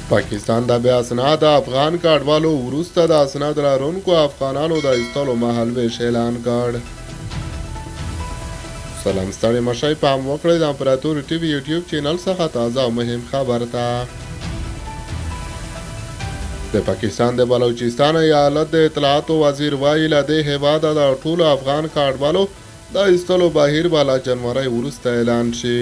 پاکستان د بې اسناده افغان کډوالو وروسته د اسناد لرونکو افغانانو د ایستلو مهالوېش اعلان کړ. سلام، ستړي مشئ، پام وکړئ د امپراتور ټي وي یوټیوب چینل څخه تازه او مهم خبر ته. د پاکستان د بلوچستان ایالت د اطلاعاتو وزیر وایي، له دې هېواده د ټولو افغان کډوالو د ایستلو بهیر به له جنورۍ وروسته اعلان شي.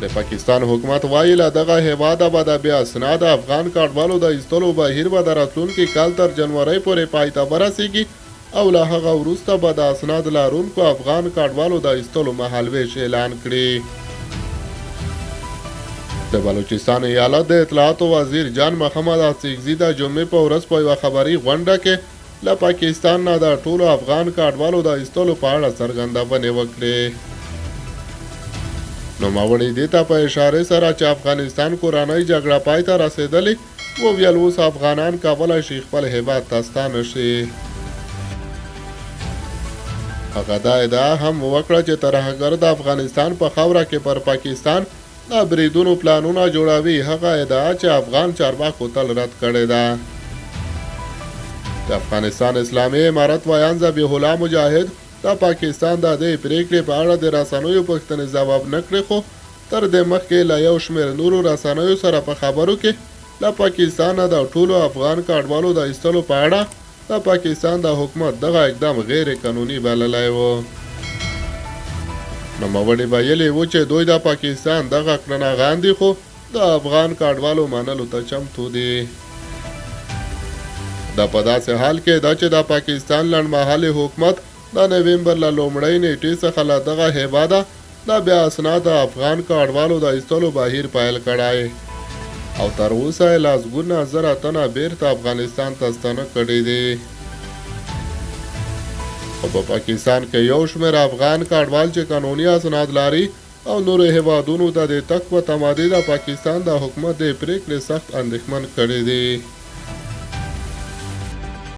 د پاکستان حکومت وایي، له دغه هېواده به د بې اسناده افغان کډوالو د ایستلو بهیر به د راتلونکي کال تر جنورۍ پورې پای ته ورسېږي او له هغه وروسته به د اسناد لرونکو افغان کډوالو د ایستلو مهالوېش اعلان کړي. د بلوچستان ایالت د اطلاعاتو وزیر جان محمد اڅکزي د جمعې په ورځ په یوه خبري غونډه کې له پاکستان نه د ټولو افغان کډوالو د ایستلو په اړه څرګندونې وکړې. نوموړي دې ته په اشارې سره چې افغانستان کورنۍ جګړه پای ته رسېدلې، وویل، اوس افغانان کولای شي خپل هېواد ته ستانه شي. هغه دا ادعا هم وکړه چې ترهګر د افغانستان په خاوره کې پر پاکستان د بریدونو پلانونه جوړوي، هغه ادعا چې افغان چارواکو تل رد کړې ده. د افغانستان اسلامي امارت ویاند ذبیح الله مجاهد د پاکستان د دې پرېکړې په اړه د رسنیو پوښتنې ځواب نه کړې، خو تر دې مخکې له یو شمېر نورو رسنیو سره په خبرو کې له پاکستانه د ټولو افغان کډوالو د ایستلو په اړه د پاکستان د حکومت دغه اقدام غیر قانوني بللی و. نوموړي ویلي وو چې دوی د پاکستان دغه کړنه غاندي، خو د افغان کډوالو منلو ته چمتو دي. دا په داسې حال کې ده چې د پاکستان لنډمهالي حکومت د نومبر له لومړۍ نېټې څخه له دغه هېواده د بې اسناده افغان کډوالو د ایستلو بهیر پیل کړی او تر اوسه یې لسګونه زره تنه بېرته افغانستان ته ستانه کړي دي. خو په پاکستان کې یو شمېر افغان کډوال چې قانوني اسناد لري او نورو هېوادونو ته د تګ په تمه دي، د پاکستان د حکومت دې پرېکړې سخت اندېښمن کړي دي.